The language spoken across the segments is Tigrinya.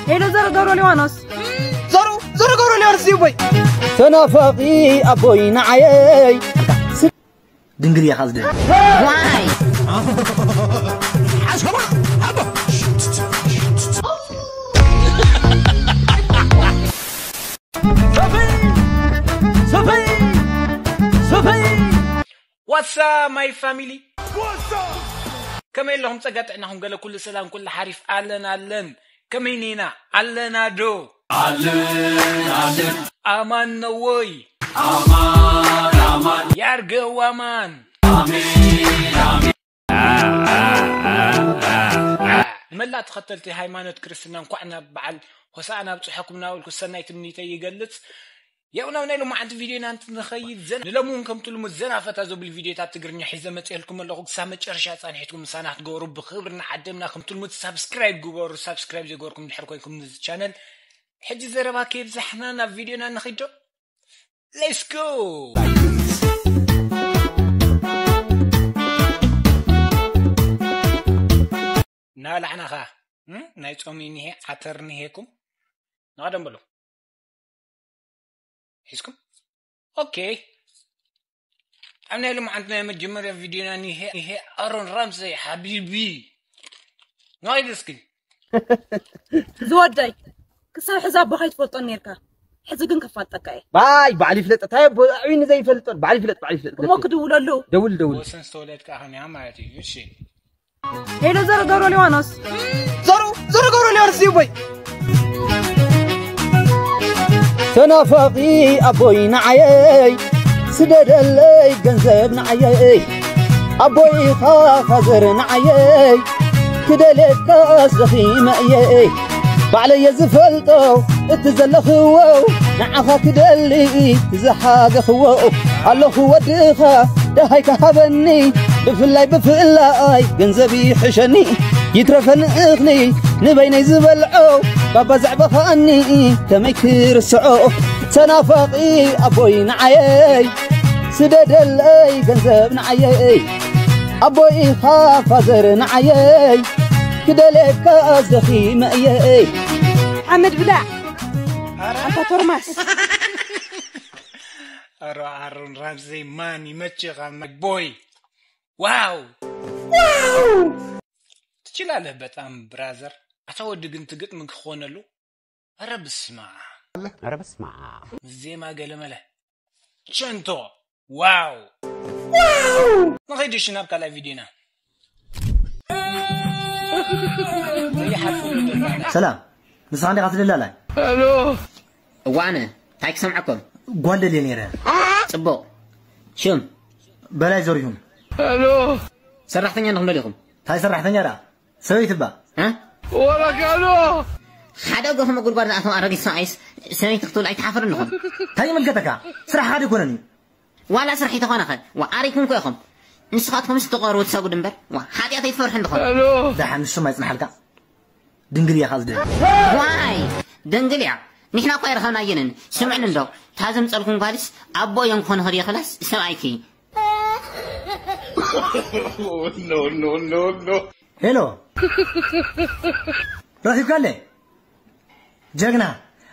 ሄሎ ዘሩ ገብረ ሊባኖስ። ዘሩ ዘሩ ገብረ ሊባኖስ እዩ ቦይ። ተናፋቂ ኣቦይ ንዓየይ። ድንግል እያ ካብ ዝደሊ። ሰፈይ ሰፈይ ሰፈይ። ዋሳ ማይ ፋሚሊ፣ ከመይ ኣለኹም? ጸጋ ጥዕናኹም ገለ ኩሉ ሰላም ኩሉ ሓሪፍ ኣለን ኣለን። ከመይ ኔና ኣለና ዶ? ኣለን ኣለን። ኣማን ነዎይ? ኣማን ኣማን። ያርገው ኣማን። ኣሜን ኣሜን። ንመላእ ተኸተልቲ ሃይማኖት ክርስትና እንኳዕ ናብ በዓል ሆሳዕና ኣብጽሐኩም እናበልኩ ሰናይ ትምኒተይ ይገልጽ። ያው ናብ ናይ ሎማዓንቲ ቪድዮና እንትንኸይድ ዘን ንለምውን ከምቲ ልሙድ ዘና ፈታ ዘብል ቪድዮታት ትግርኛ ሒዘ መፅኤልኩም ኣለኹ። ክሳብ መጨረሻ ፃንሒትኩም ምሳና ክትገብሩ ብክብሪ ንዓደምና። ከምቲ ልሙድ ሳብስክራይብ ግበሩ። ሳብስክራይብ ዘይገበርኩም ድሕር ኮይንኩም ንዚ ቻነል። ሕጂ ዘረባ ከየብዛሕና ናብ ቪድዮና ንኸይድ ዶ? Let's go። ናላዕናኻ ናይ ጾም እኒሄ ዓተር እኒሄኩም ናቐደም በሉ። ሒዝኩም ኦኬ። ኣብ ናይ ልምዓት ናይ መጀመርያ ቪድዮና ኒሄ ይሄ ኣሮን ራምሰይ ሓቢቢ ናይድ እስኪ። ዝወደይ ክሳብ ሕዚ ኣቦኻ ይትፈልጦን ነርካ፣ ሕዚ ግን ከፋልጠካ እየ። ባይ ባዕሉ ይፍለጥ። እንታይ ኣቦ ኣዕብኒ ዘይፈልጦን ባዕሉ ይፍለጥ፣ ባዕሉ ይፍለጥ። እሞ ክድውለሉ። ደውል ደውል። ወሰን ዝተወለድካ ኸንያ ማለት እዩ። እሺ። ሄሎ ዘሩ ገብረ ሊባኖስ። ዘሩ ዘሩ ገብረ ሊባኖስ እዩ ቦይ። ተናፋቂ ኣቦይ ንዓየይ ስደደለይ ገንዘብ ንዓየይ ኣቦይ ኢኻ ፋዘር ንዓየይ ክደልየካ ደኺመ እየ ባዕለየ ዝፈልጦ እቲ ዘለኽዎ ንዓኻ ክደሊ ዝሓገኽዎ ኣለኹ ወድኻ ደሃይ ክሃበኒ ብፍላይ ብፍላይ ገንዘብ ይሕሸኒ ይትረፈኒ እኽሊ ንበይነይ ዝበልዖ ባባ ዘዕበኻኒ ከመይ ክርስዖ ተናፋቂ ኣቦይ ንዓየይ ስደደለይ ገንዘብ ንዓየይ ኣቦይ ኢኻ ፋዘር ንዓየይ ክደልየካ ኣዝደኺመ እየ ሓመድ ብላዕ ኣታ ቶርማስ ኧረ ኣሮን ራምዚ ማን ይመችኻ my boy wow wow ትችላለህ በጣም ብራዘር ኣታ ወዲ ግን ትግጥም ክኾነሉ ኧረ ብስማ ኧረ ብስማ ዜማ ገለመለ ቸንቶ ዋው ንኸይድ እሺ ናብ ካልኣይ ቪድዮና ሰላም ንስኻ እንዲኻ ትደላላይ እዋነ እንታይ ክሰምዐኩም ጓል ደልየ ነይረ ፅቡቕ ሽም በላይ ዘሪሁን ሰራሕተኛ እንዲኹም ደሊኹም እንታይ ሰራሕተኛ ደኣ ሰበይቲ እባ ወረጋሎ ሓደ ጎኸ መጉድጓድ ዝኣተወ ኣረጊት ሰብኣይስ ሰበይቲ ክትብል ኣይትሓፍርን ዲኹም እንታይ ይምልከተካ ስራሕኻ ደይኮነን እዩ ዋላ ስራሕ ይተኾነኸ ኣሪኩም ኮ ኢኹም ንስኻትኩም ዝተቐርቡ ትሰጉድ እምበር ሓጢኣት ኣይትፈርሑ እንዲኹም ደሓን ንሱም ኣይፅንሓልካ ድንግል እያ ዝደሊ ዋይ ድንግል እያ ንሕና እኳ ይረኸብናየንን ስምዕኒ እንዶ እታ ዘምፀልኩም ጓልስ ኣቦ እዮም ክኾኑ ክድየ ክላስ ሰብኣይኪ ሄሎ ረኺብካለ ጀግና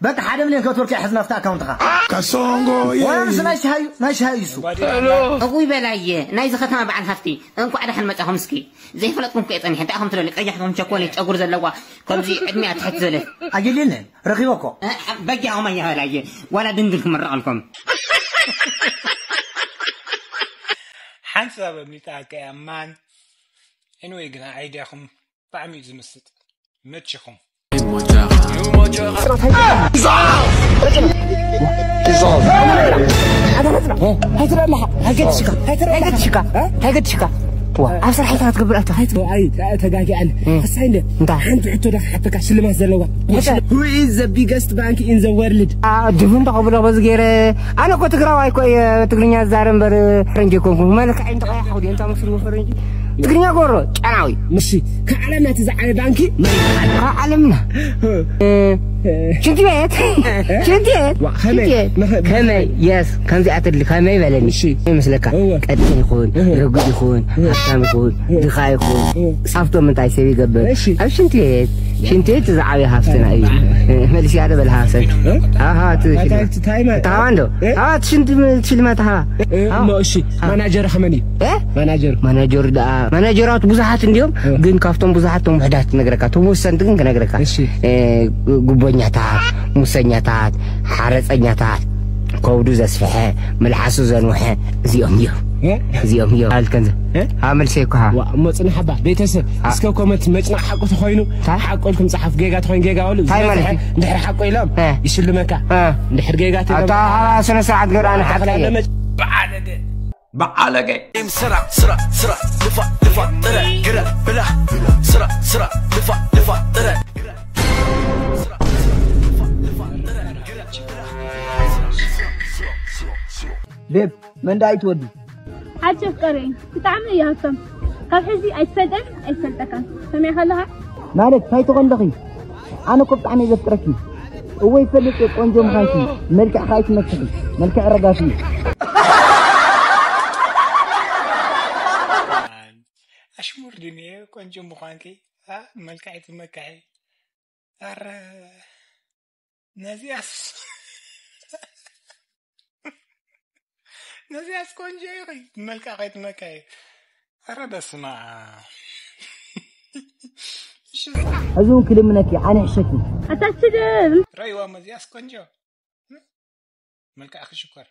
በቃ ሓደ ሚልዮን ከእትወልካ ሕዝ ናፍቲ ኣካውንትኻ ካሶንጎ ዋንስ ናይ ሽሃዩ ናይ ሽሃዩ እሱ እጉይ በላየ ናይዚ ከተማ በዓል ሃፍቲ እንኳዕ ደሓን መጻኹም እስኪ ዘይፈለጥኩም ከየ ጸኒሐ እንታይ ከም ትደሊ ቀያሕ ከም ቸኮሌት ጨጉር ዘለዋ ከምዚ ዕድሚያ ትሕት ዘለት ኣየድልየንን ረኺበ እኮ በጊ ኣኹም ኣያ በላየ ዋላ ድንግል ክምረቐልኩም ሓንሳብ ኣሚጣ ከያ ማን ኤኒወይ ግና ኣይድያኹም ብጣዕሚ እዩ ዝምስጥ መችኹም ኣይገድሽካ ኣይገድሽካ ኣብ ስራሕ ኢልካ ክትገብር ኣታ ተጋጊዐን ክሳይ እንደ እንታይ ሓንቲ ሕቶ ዳ ክሓተካ ሽልማት ዘለዋ Who is the biggest bank in the world? ድፉን ተኸብሎ በዚ ገይረ ኣነ እኮ ትግራዋይ እኮ እየ ትግርኛ ዝዛረብ እምበር ፈረንጂ ኣይኮንኩ መለክዐ እንተኸያ ሓውዲ እንታ መስልዎ ፈረንጂ ትግርኛ ጎሮ ጫናዊ ምሺ ካብ ዓለምና እቲ ዝዓበየ ባንኪ መን ይበሃል ካብ ዓለምና ሽንቲ ቤት ሽንቲ ቤት ከመይ የስ ከምዚኣ ትድሊ ከመይ በለኒ ይመስለካ ቀጢን ይኹን ርጉእ ይኹን ሃብታም ይኹን ድኻ ይኹን ኣብቶም እንታይ ሰብ ይገብር ኣብ ሽንቲ ቤት ሽንቲ ቤት ዝዓበየ ሃፍትና እዩ። መልሲ ያደ በል ሃሰን። ኣሃ፣ እቲ ሽልማ። ታይማ። ታዋ እንዶ? እ? ኣዋ፣ እቲ ሽንቲ ም-፣ ሽልማ ታሃ። እ፣ ኣዋ። እሞ እሺ፣ ኣዋ። ማናጀር ከመን እዩ? እ? ማናጀር። ማናጀር ደኣ፣ ማናጀራት ብዙሓት እንዲዮም፣ እ። ግን ካብቶም ብዙሓት እቶም ውሕዳት ክነግረካ፣ እቶም ወሰንቲ ግን ክነግረካ። እሺ። እ፣ ጉቦኛታት፣ ሙሰኛታት፣ ሓረፀኛታት፣ ከብዱ ዘስፍሐ፣ መልሓሱ ዘንውሐ፣ እዚኦም እዮም። እ? እዚኦም እዮም። ኣልከን ዘ-፣ እ? ኣ፣ መልሰይ እኮ ሃ። ዋ፣ እሞ ጽናሕ እባ፣ ቤተሰብ፣ ኣ። እስከ ኮመንት መጽናዕ ሓቁ ተኾይኑ፣ ታ? ሓቁ ኢልኩም ጸሓፍ፣ ጌጋ ተኾይኑ ጌጋ በሉ። ታይ ማለት እዩ? እንድሕር ሓቁ ኢሎም፣ እ። ይሽልመካ። እ። እንድሕር ጌጋ ተይሎም፣ ኣታ፣ ሃ፣ ስነ ስርዓት ገርኣና ሓቂ እየ። መጽ-፣ በዓለገ። በዓለገ። ስራ፣ ስራ፣ ስራ፣ ልፋ፣ ልፋ፣ ጥረ፣ ግረ፣ ብላ። ስራ፣ ስራ፣ ልፋ፣ ልፋ፣ ጥረ፣ ግረ። ስራ፣ ስራ፣ ልፋ፣ ልፋ፣ ጥረ፣ ግረ፣ ብላ። ስራ፣ ስራ፣ ስራ፣ ስራ፣ ስራ። ቤብ፣ መን ደኣ እዩ ትወዲ? ሓቂ ፍቅረይ፣ ብጣዕሚ እዩ ሃብታም። ካብ ሕዚ ኣይትፈልጠን፣ ኣይትፈልጠካን። ሰሚዕካ ኣለኻ? ማለት፣ እንታይ ትኾን ኣለኺ? ኣነ እኮ ብጣዕሚ እየ ዘፍቅረኪ። እወ፣ ይፈልጥ እየ ቆንጆ ምዃንኪ። መልክዕ ከኣ ኣይትመክሒ። መልክዕ ረጋፊ እዩ። ኣሽሙር ድንየ ቆንጆ ምዃንኪ፣ ኣ፣ መልክዕ ኣይትመክሒ። ኣረ፣ ነዚኣስ፣ ነዚኣስ ቆንጆ ኢኺ፣ መልክዕ ከይትመክሒ። ኣረ በስመ ኣብ። እሺ፣ ሕዚ እውን ክልምነኪ፣ ኣነ ይሕሸኪ። ኣታ ትድም። ረይዋ፣ መዚኣስ ቆንጆ። መልክዕ ክሽኮር።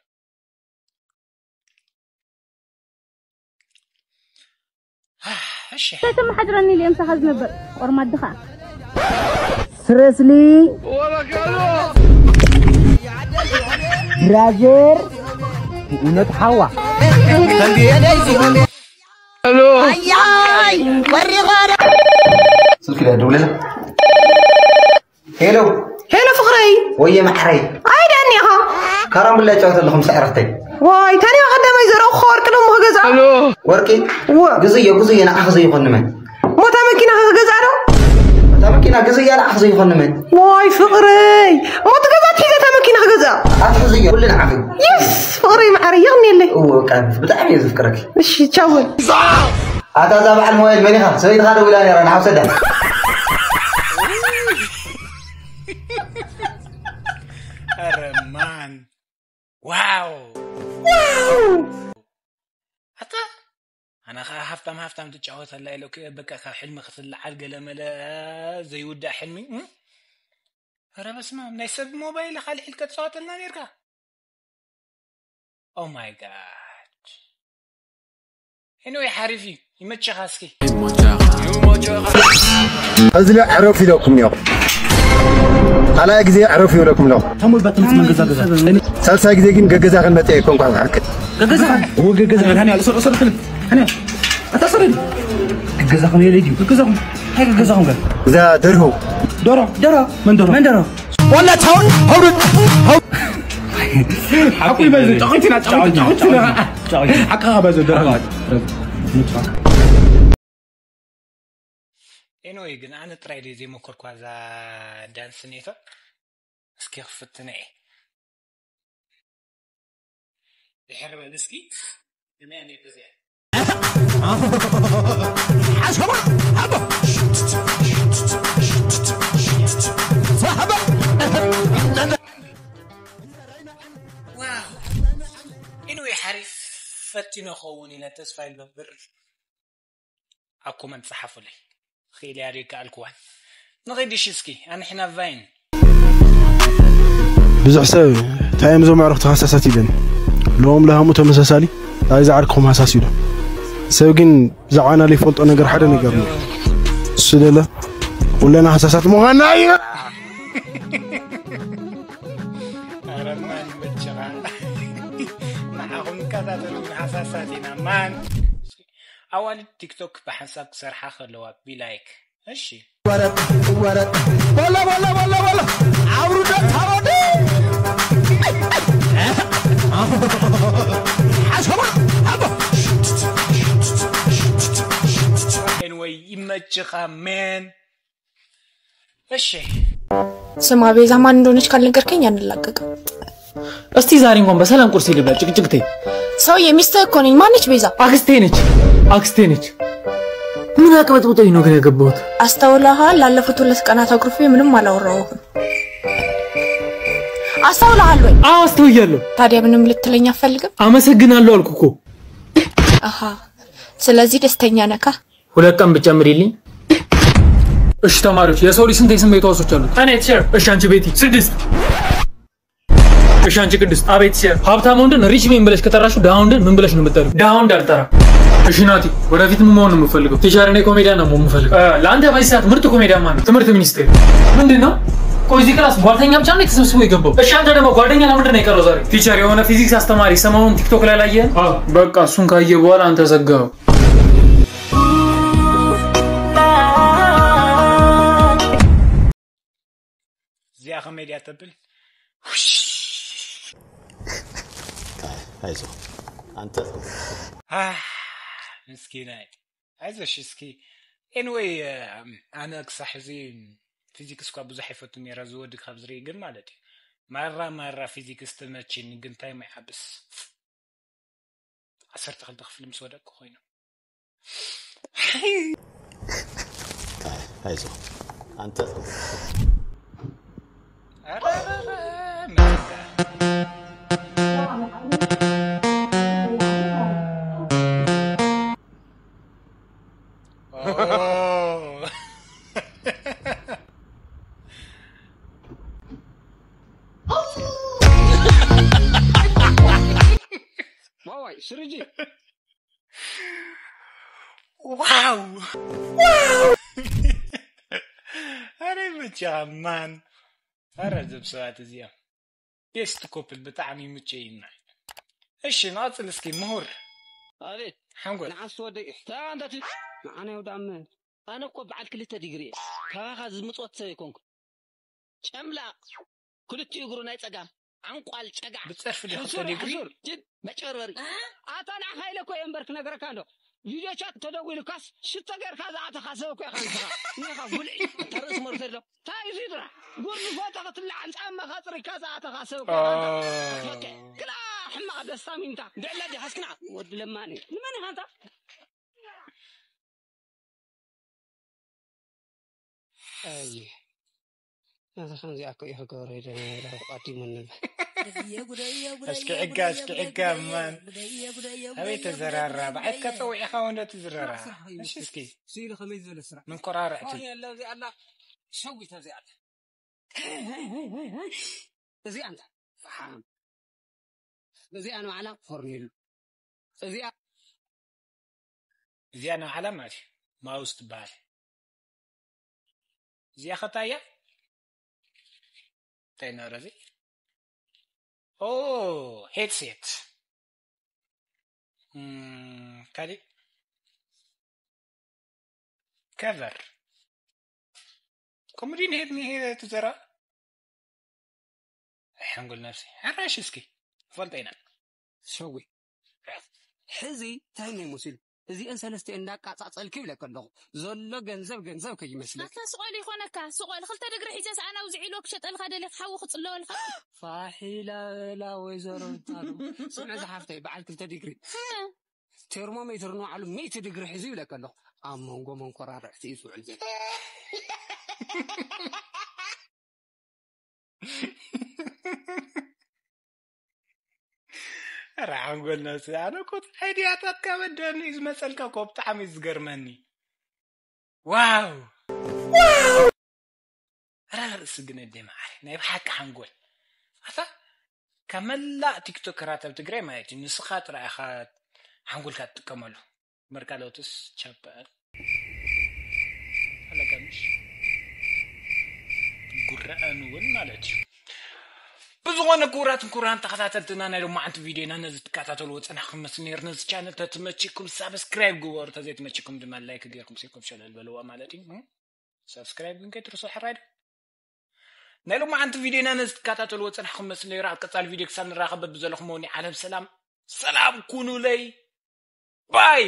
እሺ። እንታይ ተመሓድረኒ ኢለ ምሳኻ ዝነብር? ቆርማድ ድኻ? ስረስሊ። ብራዘር፣ እውነት ሓዋ። ሄሎ። ስልክ ደውለላ። ሄሎ። ሄሎ ፍቕረይ። ወየ ማዕረይ። ኣይ ደኣ እኒኻ። ካራምቡላ ይጫወት ኣለኹ ምስ ኣዕርኽተይ። ዋይ፣ ታንያ ቀዳማይ ዘረእኹ ወርቂ ዶ እሞ ክገዝኣ? ሄሎ። ወርቂ? እወ። ግዝዮ፣ ግዝዮ፣ ንዓኺ ዘይኾን ንመን? እሞ እታ መኪና ከ ክገዝኣ ዶ? እታ መኪና ግዝያ፣ ንዓኺ ዘይኾን ንመን? ዋይ ፍቕረይ። እሞ እቲ ገዛ ትሒዘ እታ መኪና ክገዝኣ? ኣትሕዝዮ፣ ኩሉ ንዓኺ። የስ፣ ፍቕረይ ማዕረይ፣ የቕንየለይ። እወ፣ በቃ፣ ብጣዕሚ እየ ዘፍቅረኪ። እሺ፣ ቻው በል። ኣታ እዛ በዓል ሞባይል መን ኢኻ? ሰበይትኻ ደዊላ ነይራ፣ ንዓብ ሰዳ። ኧረ ማን። ዋው። ዋው። ኣታ፣ ኣነ ኸኣ ሃፍታም ሃፍታም ትጫወት ኣላ ኢለ እኮ፣ በቃ ካብ ሕልሚ ክትለዓል ገለ መለ ዘይውዳእ ሕልሚ፣ እም? ኧረ በስመ ኣብ፣ ናይ ሰብ ሞባይል ኢኻ ኣልዒልካ ትጻወተልና ኔርካ። Oh my God. Anyway፣ ሓሪፍ እዩ። ይመችኻ እስኪ። እዝለ ዕረፍ ኢለኩም እኒኦ። ካልኣይ ግዜ ዕረፍ ይብለኩም ኣለኹ። ተሙል በትምስ መንገዛ ገዛ። ሳልሳይ ግዜ ግን ገገዛ ክንመጽእ ኣይኮንኳ ዝሓክል። ገገዛ? እዎ፣ ገገዛ። ሃኒ፣ ሃኒ፣ እሱር፣ እሱር፣ እሱር። ሃኒ፣ ኣታ እሱር። ገገዛ ኹም የለ ድዩ? ገገዛ ኹም። ሃይ፣ ገገዛ ኹም ገ-፣ እዛ ደርሆ። ዶሮ። ዶሮ። መን ዶሮ? መን ዶሮ? ወላ ታውን፣ ሀውርድ፣ ሀው-፣ ሓቁ ይበዝ፣ ጫቑቲና፣ ጫቑቲ፣ ጫቑቲና። ሓቅኻ በዝ፣ ደርሆ። Anyway፣ ግን ኣነ ጥራይ ድየ ዘይሞከርኳ እዛ ዳንስ ኔቶ? እስኪ ክፍትነ እየ። ድሕር በል እስኪ። ከመይ ኣነ እዚኣ? ሓሰባ፣ ሓባ። ዋው። Anyway፣ ሓሪፍ ፈቲነ ኸውን ኢለ ተስፋ ይገብር። ኣብ ኮመንት ጸሓፉለይ። ክኢለያ ድዩ ከኣልክዋን። ንኺድ እሺ እስኪ፣ ኣንሕና ቫይን። ብዙሕ ሰብ፣ "እንታይ እዮም እዞም ኣዕሩኽቲ ሃሳሳት?" ይብለኒ። ሎም ለሃሙ ተመሳሳሊ፣ "እንታይ ዝዓርክኹም ሃሳስ?" ኢሉ። ሰብ ግን ብዛዕባና ዘይፈልጦ ነገር ሓደ ነገር ኣሎ። እሱ ደለ፣ ኩለና ሃሳሳት ምዃንና እዩ። ኧረ ማን ይመችኻ። ንዓኹም ንከታተሉ ግን ሃሳሳት ኢና፣ ማን። ኣዋልድ ቲክቶክ ብሓንሳብ ክሰርሓ ከለዋ ቢ ላይክ። እሺ። ወረጥ፣ ወረጥ። ቦሎ፣ ቦሎ፣ ቦሎ፣ ቦሎ። ኣብሩ ዶ ታወዲ። ሓሰባ፣ ኣቦ። ኤንወይ ይመችኻ፣ ሜን። እሺ። ስማ ቤዛ፣ ማን እንደሆነች ካልነገርከኝ አንላቀቅም። እስቲ ዛሬ እንኳን በሰላም ቁርስ ልብላ። ጭቅጭቅቴ። ሰውዬ፣ ሚስትህ እኮ ነኝ። ማነች ቤዛ? አክስቴ ነች፣ አክስቴ ነች። ምን አቅበጥብጦኝ ነው ግን ያገባሁት? አስተውለሃል? ላለፉት ሁለት ቀናት አኩርፌ ምንም አላወራሁህም። አስተውለሃል ወይ? አዎ፣ አስተውያለሁ። ታዲያ ምንም ልትለኝ አትፈልግም? አመሰግናለሁ አልኩ እኮ። አሃ፣ ስለዚህ ደስተኛ ነካ? ሁለት ቀን ብትጨምሪልኝ። እሺ ተማሪዎች፣ የሰው ልጅ ስንት የስሜት ህዋሶች አሉት? እኔ ቲቸር። እሺ አንቺ ቤቲ? ስድስት። እሺ አንቺ ቅድስት? አቤት ቲቸር። ሀብታም ወንድን ሪች ሜን ብለሽ ከጠራሽው፣ ድሃ ወንድን ምን ብለሽ ነው የምትጠሪው? ድሃ ወንድ አልጠራም። እሺ ናቲ፣ ወደፊት ምን መሆን ነው የምፈልገው? ቲቸር፣ እኔ ኮሜዲያን ነው የምፈልገው። እ፣ ለአንተ በዚህ ሰዓት ምርጥ ኮሜዲያን ማን ነው? ትምህርት ሚኒስቴር። ምንድን ነው? ቆይ እዚህ ክላስ ጓደኛ ብቻ ነው ተሰብስቦ የገባው? እሺ አንተ ደግሞ ጓደኛ ለምንድን ነው የቀረው ዛሬ? ቲቸር፣ የሆነ ፊዚክስ አስተማሪ ሰሞኑን ቲክቶክ ላይ ላየን። አዎ። በቃ እሱን ካየ በኋላ አንተ ዘጋው። እዚኣ ከመይ ድያ ተብል? ኣይዞ፣ ኣንተ። ኣህ፣ ምስኪናይ። ኣይዞሽ እስኪ። ኤንወይ፣ ኣነ ክሳሕ ሕዚ ፊዚክስ እኳ ብዙሕ ኣይፈቱን ነይረ፣ እዚ ወዲ ካብ ዝርኢ ግን ማለት እዩ። ማራ ማራ ፊዚክስ ትመችኒ፣ ግን እንታይ እሞ ይዓብስ። ዓሰርተ ክልተ ክፍሊ ምስ ወደቅኩ ኮይኑ። ኣይዞ፣ ኣንተ። ኧረ፣ ኧረ፣ ኧረ፣ መጣ። ኦ። ዋዋይ፣ ስርጂ። ዋው! ዋው! ኣረ ይመችኻ ማን። ኣረ እዞም ሰባት እዚኦም ቤስት ኮፕል ብጣዕሚ ይምቸዩና። እሺ፣ ንቐጽል እስኪ ምሁር። ኣቤት። ሓንጎል። ንዓስ ወደይ። ታ ኣንታ ቲ-፣ ንዓና ይውዳም። ኣነ እኮ በዓል ክልተ ዲግሪ እየ። ካባኻ ዝምጽወት ሰብ ኣይኮንኩ። ጨምላቕ። ክልቲኡ እግሩ ናይ ጸጋም። ዓንቋል ጨጋዕ። ብጸርፊ ዲ ክልተ ሕሱር፣ ዲግሪ? ሕሱር። ጅል መጨርበሪ። ኣታ ንዓኻ ኢለ እኮ እየ እምበር ክነግረካ እንዶ። ቪድዮ ቻት ተደዊሉካስ ሽቶ ጌርካ ዝኣተኻ ሰብ እኮ ኢኻ ንስኻ። እኒኻ ጉልዒ። ተርእስ መርሰ ኣሎ። ታይ እዚ ጥራሕ? ጉርዲ ፎቶ ክትልዓል ጫማኻ ጽሪግካ ዝኣተኻ ሰብ እኮ ኢኻ ንስኻ። ኦኬ። ክላ ሕማቕ ደስታ ሚንታ። ድዕላ ዲኻ እስኪ ንዓ። ወዲ ለማኒ። ንመን ኢኻ ኣንታ? ኣየ። ነዚ ከምዚኣ እኮ እዩ ክገብሮ ኢለ ነይረ፣ ቀዲሙኒ። እስኪ ዕጋ፣ እስኪ ዕጋ፣ ማን? ኣበይ ተዘራራ? ብዓይትካ ጸዊዕኻ ወንዶ ትዝረራ። ስራሕ፣ ስራሕ እዩ። እሺ፣ እስኪ። ስኢሉ ከመይ ዝበለ ስራሕ? መንኮራርዕቲ። ፎን የለ፣ እዚኣ ኣላ። ሸዊት እዚኣ ኣላ። እዚኣ እንታ? ፈሓም። እዚኣ ንባዕላ ፎርኔሎ። እዚኣ እዚኣ ንባዕላ ማለት እዩ፣ ማውስ ትበሃል። እዚኣ ኸ እንታይ እያ? እንታይ ነበረ እዚ? ኦ፣ ሄድሴት። እም፣ ካሊእ? ከቨር። ከምኡ ድዩ ንሄድ፣ ንሄድ ትዘራ? ኣይ ሓንጎል ነብሲ። ሕራሽ እስኪ። ፈልጠ ኢና። ሸዊ። ሕዚ እንታይ ናይ መሲሉ? እዚአን ሰለስተ እንዳቃጻጸልኪ ይብለካ ኣለኹ። ዘሎ ገንዘብ ገንዘብ ከይመስለኪ። ኣታ ስቆል ይኾነካ፣ ስቆል። ክልተ ድግሪ ሒዘስ ኣነ ኣብዚ ዒሎ ክሸጠልካ ደሊኽ ሓዊ ክጽለወልካ። ፋሒላ በላ ወይዘሮ ብጣሉ። ስምዒ ዝሓፍተይ፣ በዓል ክልተ ዲግሪ። እ። ቴርሞሜትር ንባዕሉ ሚእቲ ዲግሪ ሒዙ ይብለካ ኣለኹ። ኣብ መንጎ መንኮራርዕቲ እዩ ዝውዕል ዘሎ። ኧረ ሓንጎል ነብሲ፣ ኣነ እኮ ኣይድያታትካ በደኒ እዩ ዝመጸልካ እኮ፣ ብጣዕሚ እዩ ዝገርመኒ። ዋው! ኧረ ርእሲ ግን ኣደ መዓረይ፣ ናይ ብሓቂ ሓንጎል። ኣታ ካብ መላእ ቲክቶከራት ኣብ ትግራይ ማለት እዩ፣ ንስኻ ጥራይ ኢኻ ሓንጎልካ ትጥቀመሉ። መርካሎትስ ቻፓል ኣለጋምሽ ጉረአን እውን ማለት እዩ። ብዝኾነ ክቡራትን ክቡራን ተኸታተልትና ናይ ሎማዓንቲ ቪድዮና ነዚ ትከታተልዎ ጸናሕኩም መስል ነይሩ። ነዚ ቻነል ተትመችኩም ሳብስክራይብ ግበሩ፣ ተዘይትመችኩም ድማ ላይክ ገይርኩም ሴኩም ሸለል በልዋ ማለት እዩ። ሳብስክራይብ ግን ከይትርስዑ ሕራይ ዶ። ናይ ሎማዓንቲ ቪድዮና ነዚ ትከታተልዎ ጸናሕኩም መስል ነይሩ። ኣብ ቀጻሊ ቪድዮ ክሳብ ንራኸብ በብዘለኹም ወኒ ዓለም ሰላም ሰላም ኩኑለይ። ባይ።